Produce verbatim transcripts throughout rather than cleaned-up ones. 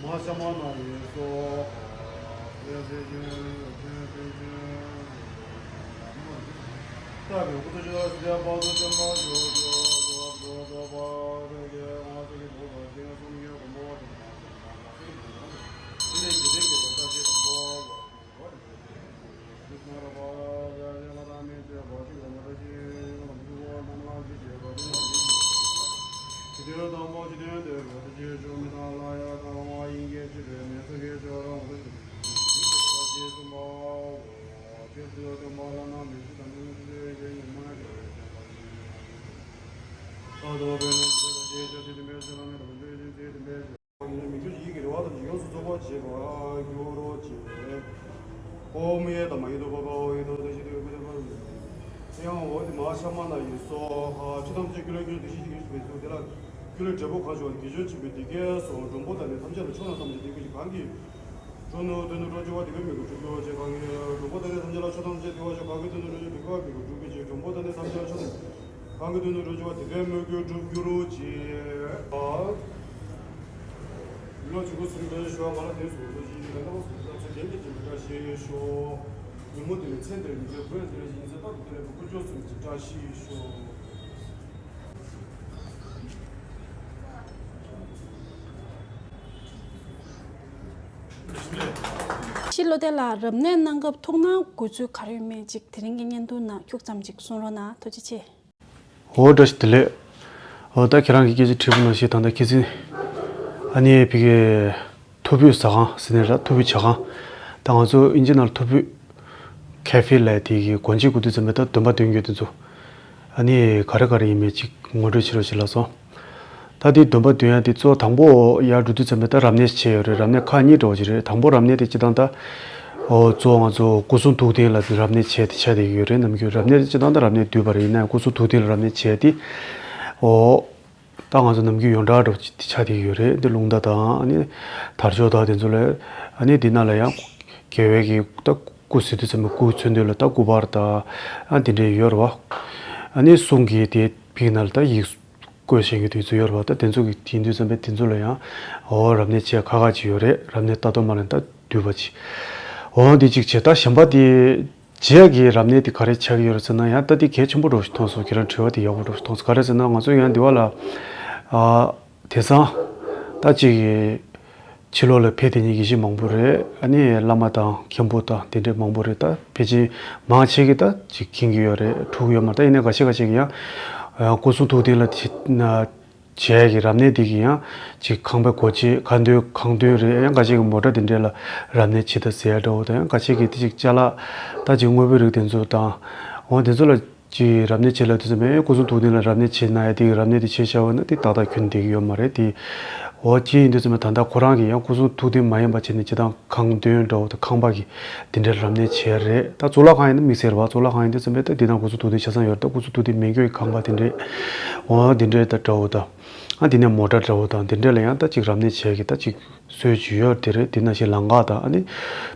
མ་ཤ་མ་ན་ཡིན་སོ། ཡ་ཟེར་ཅན་ཡོད་ཅན་ཕན་ཅན། ལྟ་བའི་སྐུ་ཚེ་ཞུ་བ་སྲིད་པ་ཚོ་བསྟན་པ་ཞུ་ཞུ་ཞུ་ཞུ་པ་རེ་གེ་ང་ཚོ་གི་བོད་པ་ཅན་སུམ་གྱི་དགོན་པ་བ་དང་མ་ཟེར་ན་ང་ཚོ་གི་བོད་པ་དེ་ནས་ཇི་ལྟར་གྱི་ལོ་ཙཱ་ཞེས་དང་པོ་བ། མི་ཆོས་ཡིད་ཀྱི་རེ་བ་ཐམས་ཅད་ཡོངས་སུ་རྫོགས་པར་བྱེད་པ་གྱུར་ཅིག། ཨོཾ་ཡེ་དྷརྨཱ་ཡེ་དྷུ་པ་ཕ་ཝ་ཡེ་དྷུ་ཏ་ཤི་ཏེ་ཀུ་ཏེ་པ་རུ་ཡང་འོ་དེ་མ་ཤ་མ་ན་ཡེ་སོ་ཧ། ཆོས་ཐམས་ཅད་ཀུན་ལས་ཀུན་ཏུ་ཤེས་ཀྱི་ཡོད་པའི་ཚུལ་དེ་ལ་ཀུན་ལས་འབྲས་བུ་གང་བྱུང་བ་དགེ་སྦྱོར་ཆེན་པོའི་དེ་སྐད་སོགས་འགྲོ་འབོ་དང་ནི་ཐམས་ཅད་ལ་ཆོས་རྣམས་ཐམས་ཅད་དེ་ཀུན་གྱི་གང་གིས་གྲུབ་ནུས་དོན་དུ་གྲོགས་བྱེད་པ་དེ་ཀའི་མོས་གུས་འགྲུབ་གྱུར་ཅིག། གང་གིས་འགྲོ་འབོ་དང་ནི་ཐམས་ཅད་ལ་ཆོས་ཐམས་ཅད་དེ་བ་ཞིག་གང་གིས་དོན་དུ་གྲོགས་བྱེད་པ་དེ་ཀའི་མོས་གུས་འགྲུབ་གྱུར་ཅིག། གྲུབ་པོ་དང་ནི་ཐམས་ཅད་ཆོས་དང་། གང་གིས་དོན་དུ་གྲོགས་བྱེད་པ་དེ་ཀའི་མོས་གུས་འགྲུབ་གྱུར་ཅིག། ཨ། ལོ་ཆུ་ཚོད་གསུམ་དུ་ཞོགས་ང་ལ་དེ་སོང་དུ་ཞིག་གི་ལ་ལོ་སོང་ཙམ་ཚེ་རྒྱན་གྱི་སྦྱིན་པ་བཀྲ་ཤིས་ཤོག། ཉིན་མོ་དེ་ནི་ཚེ་འདིར་མི་འབྱོར་བོད་འདིར་ཡིན་ཚེ་རྟག་ཏུ་དེ་ལས་བུ་ཀུན་སྤྱོད་གསུམ་གྱི་བཀྲ་ཤིས་ཤོག། ཕྱི་བློ་བདེ་ལ་རབ་གནས་གནང་སྐབས་ཐུགས་སྣང་དགོས་ཚུལ་ག་རེ་ཡོད་མེད་ཅིག་དེ་རིང་གི་བརྙན་ཐུང་ནང་ཁྱུག་ཙམ་ཅིག་གསུང་རོགས་གནང་། ཐུགས་རྗེ་ཆེ། འོ་བཀྲ་ཤིས་བདེ་ལེགས། འོ་ད་ཁྱེད་རང་གི་སྐད་ཆ་དྲིས་པ་ནང་བཞིན་ད་ལྟ་ཁྱེད་ཚོས་ཨ་ནི་ཕ་གིའི་ཐོ་ཕོད་ཟ་ཁང་ཟེར་ནས་ར་ཐོ་ཕོད་ཇ་ཁང་། ད་ང་ཚོ་ཨིན་ཇི་ནང་ལ་ཐོ་ཕོད་ཁེ་ཧྥེ་ལབ་དེ་གི་སྒོ་འབྱེད་དགོས་དུས་ཙམ་པ་ད་འདོན་པ་འདོན་རྒྱུ་དེ་ཚོ་ཨ་ནི་ག་རེ་ག་རེ་ཡིན་མིན་ཅིག་ངོ་སྤྲོད་བྱེད་རོགས་བྱེད་ལགས་སོ། ད་དེ་འདོན་པ་འདོན་ཡ་དེ་གཙོ་བོ་དང་པོ་ཡར་འགྲོ་དུས་ཙམ་པ་ད་རབ་གནས་བྱས་ཡོད་རེད། རབ་གནས་ཁག་གཉིས་འདྲ་བོ་ཅིག་རེད། དང་པོ་རབ་གནས་དེ་སྤྱིར་བཏང་ད་འོ་གཙོ་བོ་ང་ཚོ་སྐུ་གསུང་ཐུགས་རྟེན་ལ་རབ་གནས་བྱས་ཏེ་ཆགས་བསྡད་ཀྱི་ཡོད་རེད། ནམ་རྒྱུན་རབ་གནས་དེ་སྤྱིར་བཏང་ད་རབ་གནས་བསྡུས་པ་རེད། ཡིན་ན་ཡང་སྐུ་གསུང་ཐུགས་རྟེན་ལ་རབ་གནས་བྱས་ཏེ་འོ་ད་ང་ཚོ་ནམ་རྒྱུན་ཡོངས་གྲགས་འདྲ་བོ་ཅིག་ཆགས་བསྡད་ཀྱི་ཡོད་རེད། འདི་རླུང་རྟ་དང་ཨ་ནི་དར་ལྕོག་དང་དེ་ཚོ་ལ་ཨ་ནི་འདི་ནང་ལ་ཡང་རྒྱལ་བའི་གི་ད་སྐུ་ཟེར་དུས་ཙམ་པ་སྐུ་མཚོན་དོན་ལ་ད་སྐུ་པར་དང་ཨ་འདི་འདྲས་ཡོད་རེད་བ། ཨ་ནི་གསུང་གི་དེ་ཕིག་ནང་ལ་ད་ཡིག་བཀོད་བཞིན་གྱི་དུས་ཚོད་ཡོད་རེད་བ། ད་དེ་ཚོ་གི་དེང་དུས་ཙམ་པའི་དེ་ཚོ་ལ་ཡང་འོ་རབ་གནས་བྱེད་ཁག་ཁག་ཅིག་ཡོད་རེད། རབ་གནས་ལྟ་རྟོག་མ་ལ་ད་འདུས་པ་ཅིག་འོ་འདི་གཅིག་བྱས། ད་གཞན་པ་དེ་རྗེས་ཀྱི་རབ་གནས་དེ་ག་རེ་ཆགས་ཀྱི་ཡོད་རེད་ཟེར་ན་ཡང་ད་དེ་གལ་ཆེན་པོ་འདྲ་བོ་ཞིག་མཐོང་སོང་། ཁྱེད་རང་དྲི་བ་དེ་ཡག་པོ་འདྲ་བོ་ཞིག་མཐོང་སོང་། ག་རེ་ཟེར་ན་ང་ཚོ་ཡང་འདི་བ་ལ་ཨ་དེང་སང་ད་ཅིག་གི་ཕྱི་ལོགས་ལ་ཕེབས་བསྡད་མཁན་དགེ་བཤེས་མང་པོ་རེད། ཨ་ནི་བླ་མ་དང་མཁན་པོ་དང་དེ་འདྲས་མང་པོ་རེད། ད་ཕལ་ཆེར་མང་ཆེ་གིས་ད་ཅིག་མཁྱེན་གྱི་ཡོད་རེད། ཐུག་གི་ཡོད་མ་རེད། ད་ཡིན་ནའི་འགའ་ཤས་འགའ་ཤས་ཀྱིས་ཡང་ཨ་སྐུ་གསུང་ཐུགས་རྟེན་ལ་དེ་ན་བྱས་ཀྱི་རབ་གནས་འདི་གི་ཡང་ཅིག་ཁང་པའི་སྒོ་འབྱེད་ཁ་འདོན་ཁང་འདོན་རེད། ཡང་འགའ་ཤས་ཀྱིས་མོ་ཊ་དེ་འདྲས་ལ་རབ་གནས་བྱེད་ད་ཟེར་ཡ་འདྲ་བོ་དང་། ཡང་འགའ་ཤས་ཀྱིས་དེ་ཅིག་ཅ་ལག་ད་ཅིག་དངོས་པོའི་རིགས་དེ་ཚོ་དང་འོ་དེ་ཚོ་ལ་ཅིག་རབ་གནས་བྱེད་ལབ་དུས་ཙམ་པས་སྐུ་གསུང་ཐུགས་རྟེན་ལ་རབ་གནས་བྱེད་ན་ཡ་དེ་གི་རབ་གནས་དེ་བྱེད་བྱ་བ་ན་དེ་ཏག་ཏག་ཁྱོན་བསྡད་ཀྱི་ཡོད་མ་རེད་དེ། འོ་ཅི་ཡིན་དུས་ཙམ་པས་ད་ལྟ་ཁོ་རང་གིས་ཡང་སྐུ་གསུང་ཐུགས་རྟེན་མ་ཡིན་པ་བྱས་ནས་སྤྱིར་བཏང་ཁང་འདོན་འདྲ་བོ་དང་ཁང་པ་གི་དེ་འདྲའི་རབ་གནས་བྱས་རེད། ད་གཙུག་ལག་ཁང་ཡིན་ན་དམིགས་བསལ་བ་གཙུག་ལག་ཁང་ཡིན་དུས་ཙམ་པས་ད་འདི་ན་སྐུ་གསུང་ཐུགས་རྟེན་ཆ་ཚང་ཡོད་རེད། ད་སྐུ་གསུང་ཐུགས་རྟེན་མེད་རྒྱུ་ཡི་ཁང་པ་དེ་འདྲས་འོ་དེ་འདྲས་ད་འདྲ་བོ་དང་ཨ་དེ་ནས་མོ་ཊ་འདྲ་བོ་དང་དེ་འདྲས་ལ་ཡང་ད་ཅིག་རབ་གནས་བྱས་ཀྱི་ད་ཅིག་སྲོལ་ཅིག་ཡོད་དེ་རེད། དེ་ནང་བཞིན་ལམ་ཁ་དང་ཨ་ནི་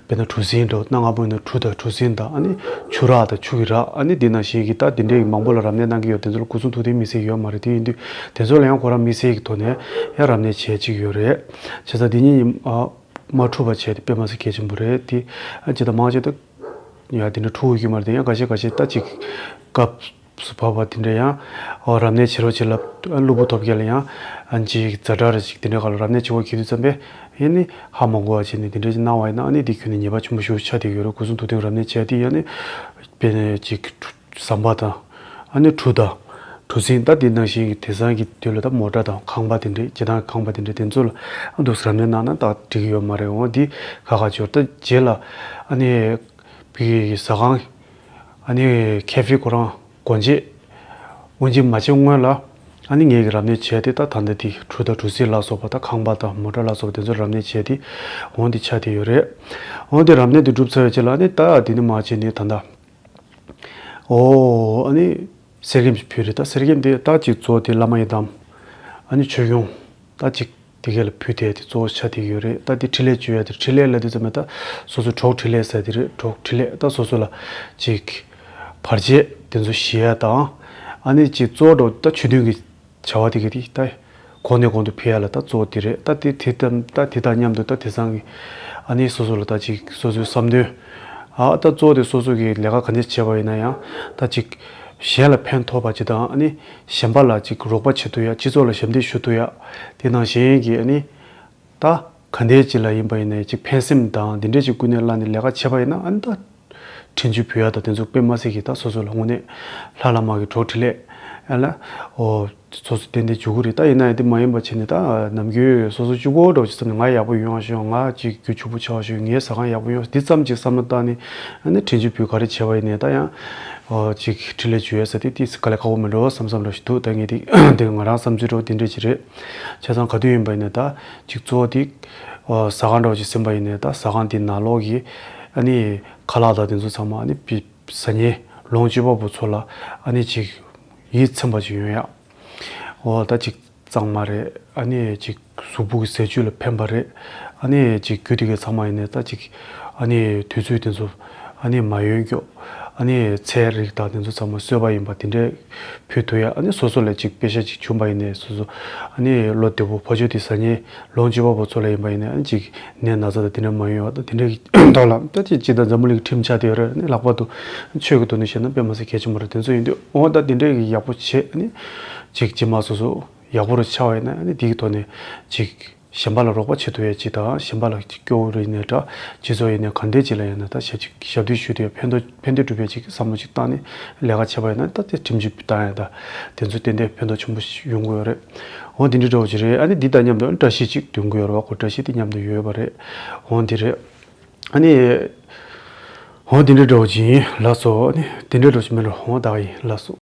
དཔེར་ན་གྲུ་གཟིངས་འདྲ་བོ་གནའ་སྔ་མོ་ཡིན་ན་གྲུ་དང་གྲུ་གཟིངས་དང་ཨ་ནི་ཆུ་རགས་དང་ཆུ་གི་རགས་ཨ་ནི་དེ་ནང་བཞིན་གྱི་ད་དེ་འདྲས་ཀྱི་མང་པོ་ལ་རབ་གནས་གནང་གི་ཡོད། དེ་ཚོ་ལ་སྐུ་གསུང་ཐུགས་རྟེན་དམིགས་བསལ་ཡོད་མ་རེད། དེ་ཡིན་དུས་དེ་ཚོ་ལ་ཡང་ཁོ་རང་དམིགས་བསལ་གྱི་ཐོག་ནས་ཡང་རབ་གནས་བྱས་ཅིག་ཡོད་རེད། བྱས་ཙང་དེ་གཉིས་ཨ། མ་འཁྲུགས་པ་བྱས་ཏེ་དཔེ་མ་སྲིད་གལ་ཆེན་པོ་རེད་དེ། ཨ་ཅི་ད་མང་ཆེ་ད་ཡ་དེ་འདྲ་འཁྲུག་ཡོད་མ་རེད་དེ། ཡང་འགའ་ཤས་འགའ་ཤས་ད་ཅིག་སྐབས་སུ་བབས་པ་དེ་འདྲ་ཡང་ཨོ་རབ་གནས་བྱེད་རོགས་བྱེད་ལབ་ཨ་གློ་བུར་ཐོལ་རྒྱག་ལ་ཡང་ཨ་ཅིག་ཛ་དྲག་རེ་ཅིག་དེ་འདྲ་ག་ལ་རབ་གནས་བྱེད་དགོས་ཁེལ་དུས་ཙམ་པས་ཡིན་ནི་ཧ་མ་གོ་བ་བྱས་ནས་དེ་འདྲ་ཅིག་གནང་བ་ཡིན་ན་ཨ་ནི་དེ་ཁྱོན་ནས་ཉེས་པ་ཆེན་པོ་ཞེ་པོ་ཆགས་བསྡད་ཡོད་རེད། སྐུ་གསུང་ཐུགས་རྟེན་རབ་གནས་བྱས་དེ་ཡང་ནི་དཔེ་ནས་ཅིག་ཟམ་པ་དང་། ཨ་ནི་གྲུ་དང་། གྲུ་གཟིངས་ད་འདི་ནང་བཞིན་གྱི་དེང་སང་གི་དུས་ལ་ད་མོ་ཊ་དང་ཁང་པ་དེ་འདྲས་སྤྱིར་བཏང་ཁང་པ་དེ་འདྲས་དེ་ཚོ་ལ་ཨ་འདུག་སེ་རབ་གནས་གནང་ན་ད་འགྲིག་གི་ཡོད་མ་རེད། འོ་འདི་ཁག་ཁག་ཅིག་ཡོད་རེད། ད་རྗེས་ལ་ཨ་ནི་བི་གི་ཟ་ཁང་ ཨ་ནི་ཁེ་ཧྥེ་ཁོ་རང་སྒོ་འབྱེད་དབུ་འབྱེད་མ་བྱེད་སྔོན་ལ། ཨ་ནི་ངེད་ཀྱིས་རབ་གནས་བྱས་ཏེ། ད་ད་ལྟ་དེ་གྲུ་དང་གྲུ་གཟིངས་ལ་སོགས་པ་དང་ཁང་པ་དང་མོ་ཊ་ལ་སོགས་པ་དེ་ཚོ་རབ་གནས་བྱས་ཏེ། འོ་འདི་ཆགས་བསྡད་ཡོད་རེད། འོ་དེ་རབ་གནས་དེ་གྲུབ་ཚར་བའི་རྗེས་ལ། ཨ་ནི་ད་དེ་ནས་མར་བྱས་ནས་ད་ལྟ། འོ་ཨ་ནི་གསེར་སྐྱེམས་ཅིག་ཕུལ་རེད། ད་གསེར་སྐྱེམས་དེ་ད་ཅིག་གཙོ་བོ་དེ་བླ་མ་ཡི་དམ། ཨ་ནི་ཆོས་སྐྱོང་། ད་ཅིག་དེ་གས་ལ་ཕུལ་བསྡད་དེ་གཙོ་བོ་ཆགས་བསྡད་ཡོད་རེད། ད་དེ་འཕྲིན་ལས་བཅོལ་ཡ་དེ། འཕྲིན་ལས་ལབ་དུས་ཙམ་པ་ད་སོ་སོ་གྲོགས་འཕྲིན་ལས་ཟེར་དེ་རེད། གྲོགས་འཕྲིན་ལས། ད་སོ་སོ་ལ་ཅིག་བར་ཆད་དེ་ཚོ་ཞི་ཡ་དང་། ཨ་ནི་ཅིག་གཙོ་བོ་འགྲོ་ད་ཆོས་མཐུན་གྱི་བྱ་བ་དེ་ག་དེ་ད་གོང་ནས་གོང་དུ་འཕེལ་ཡ་ལ་ད་གཙོ་བོ་དེ་རེད། ད་དེ་དེ་ད་ད་དེ་དང་མཉམ་དུ་ད་དེང་སང་གི་ཨ་ནི་སོ་སོ་ལ་ད་ཅིག་སོ་སོའི་བསམ་དོན། ཨ་ད་གཙོ་བོ་དེ་སོ་སོ་གི་ལས་ཀ་ག་འདྲ་བྱས་པ་ཡིན་ན་ཡང་ད་ཅིག་གཞན་ལ་ཕན་ཐོགས་པ་ཅིག་དང་། ཨ་ནི་གཞན་པ་ལ་ཅིག་རོགས་པ་བྱེད་ཐུབ་ཡ། སྤྱི་ཚོགས་ལ་ཞབས་འདེགས་ཞུ་ཐུབ་ཡ། དེ་ནང་བཞིན་གྱི་ཨ་ནི་ད་ག་འདྲ་ཅིག་ལ་ཡིན་པ་ཡིན་ན་ཅིག་ཕན་སེམས་དང་དེ་འདྲ་ཅིག་ཀུན་ནས་བསླངས་ནས་ལས་ཀ་བྱས་པ་ཡིན་ན། ཨ་ནི་ད་འཕྲིན་བཅོལ་ཕུལ་ཡ་དང་དེ་ཚོ་དཔེ་མ་སྲིད་ཀྱི་ད་སོ་སོ་ལ་དངོས་གནས་ལྷ་བླ་མ་གི་གྲོགས་འཕྲིན་ལས། ཨ་ལ་འོ་སོ་སོ་ཏན་ཏན་འཇུག་གི་རེད། ད་ཡིན་ན་ཡང་དེ་མ་ཡིན་པ་བྱས་ནས་ད་ནམ་རྒྱུན་སོ་སོ་གཅིག་པོ་འདྲ་བོ་ཅིག་བསམ་ནས་ང་ཡག་པོ་ཡོང་བ་ཤོག་ང་ཅིག་རྒྱུ་ཕྱུག་པོ་ཆགས་བ་ཤོག་ངའི་ཟ་ཁང་ཡག་པོ་ཡོང་འདི་ཙམ་ཅིག་བསམ་བློ་བཏང་ནས། ཨ་ནི་འཕྲིན་བཅོལ་ཕུལ་ག་རེ་བྱས་པ་ཡིན་ནའི་ད་ཡང་འོ་ཅིག་འཕྲིན་ལས་བཅོལ་ཡ་ཟེར་དེ་དེ་དཀའ་ལས་ཁག་པོ་མེད་འགྲོ་བསམ་བསམ་འདྲ་ཞིག་འདུག་ད་ངས་དེ་དེ་ང་རང་བསམ་ཚུལ་འདྲ་བོ་དེ་འདྲ་ཅིག་རེད། བྱས་ཙང་ག་དུས་ཡིན་པ་ཡིན་ནའི་ད་ཅིག་གཙོ་བོ་དེ་འོ་ཟ་ཁང་འདྲ་བོ་ཅིག་ཟིན་པ་ཡིན་ནའི་ད་ཟ་ཁང་དེ་ནང་ལོགས་ཀྱི་ཨ་ནི་ཁ་ལག་དང་དེ་ཚོ་ཚང་མ། ཨ་ནི་པི་ཟ་ཉལ་ལོངས་སྤྱོད་པ་པོ་ཚོ་ལ་ཨ་ནི་ཅིག་ཡིད་ཚིམ་པ་ཅིག་ཡོང་ཡ། འོ་ད་ཅིག་གཙང་མ་རེད། ཨ་ནི་ཅིག་གཟུགས་པོ་གི་ཟས་བཅུད་ལ་ཕན་པ་རེད། ཨ་ནི་ཅིག་རྒྱུ་དེ་གའི་ཚང་མ་ཡིན་ནའི་ད་ཅིག་ཨ་ནི་དུས་ཚོད་དེ་ཚོ་ཨ་ནི་མ་ཡོང་རྒྱུ། ཨ་ནི་ཚལ་རིགས་དང་དེ་ཚོ་ཚང་མ་གསོས་པ་ཡིན་པ་དེ་འདྲའི་ཕུལ་ཐུབ་ཡ། ཨ་ནི་སོ་སོ་ལ་ཅིག་དཔེ་ཤ་ཅིག་བྱུང་པ་ཡིན་ནའི་སོ་སོ་ཨ་ནི་བློ་བདེ་པོ་ཕ་ཆོས་དེ་ཟ་ཉལ་ལོངས་སྤྱོད་པ་པོ་ཚོ་ལ་ཡིན་པ་ཡིན་ནའི་ཨ་ནི་ཅིག་ནད་ན་ཚ་དང་དེ་འདྲ་མ་ཡོང་བ་དང་། དེ་འདྲའི་ཐོག་ལ་ད་ཅིག་ཅིག་ད་འཛམ་བུ་གླིང་གི་ཁྲིམས་ཆགས་བསྡད་ཡོད་རེད། ཨ་ནི་ལྷག་པར་དུ་ཆོས་ཀྱི་ཐོག་ནས་བཤད་ན་དཔེ་མ་སྲིད་གལ་ཆེན་པོ་རེད། དེ་ཚོ་ཡིན་དུས་འོ་ད་དེ་འདྲའི་གི་ཡག་པོ་བྱེད། ཨ་ནི་ཅིག་ཅི་མ་སོ་སོ་ཡག་པོ་རུ་ཆགས་པ་ཡིན་ན། ཨ་ནི་དེ་གི་ཐོག་ནས་ཅིག་གཞན་པ་ལ་རོགས་པ་བྱེད་ཐུབ་ཡ་ཅིག་དང་། གཞན་པ་ལ་ཅིག་སྐྱོ་བོ་རུ་ཡིན་ནའི་འདྲ། སྤྱི་ཚོགས་ཡིན་ནའི་ག་འདྲས་ཅིག་ལ་ཡིན་ན་ད་ཞབས་ཅིག་ཞབས་འདེགས་ཞུ་ཐུབ་ཡ། ཕན་ཐོགས་ཕན་བདེ་སྒྲུབ་ཡ་ཅིག་བསམ་བློ་ཅིག་བཏང་ནས་ལས་ཀ་བྱས་པ་ཡིན་ན་ད་དེ་ཁྲིམས་གཅོད་བཏང་ཡ་ད་དེ་ཚོ་ཏན་ཏན་ཕན་ཐོགས་ཆེན་པོ་ཞིག་ཡོང་གི་ཡོད་རེད། འོ་དེ་འདྲའི་འདྲ་བོ་ཅིག་རེད། ཨ་ནི་འདི་དང་མཉམ་དུ་བཀྲ་ཤིས་ཅིག་འདོན་གི་ཡོད་རེད་བ། ཁོ་བཀྲ་ཤིས་དེ་མཉམ་དུ་ཡོད་པ་རེད། འོ་འདི་རེད། ཨ་ནི། འོ་དེ་འདྲའི་འདྲ་བོ་ཅིག་ཡིན་ལགས་སོ། ཨ་ནི་དེ་འདྲའི་འདྲ་བོ་ཅིག་མིན་འགྲོ། འོ་ད་ག་ཡིན་ལགས་སོ།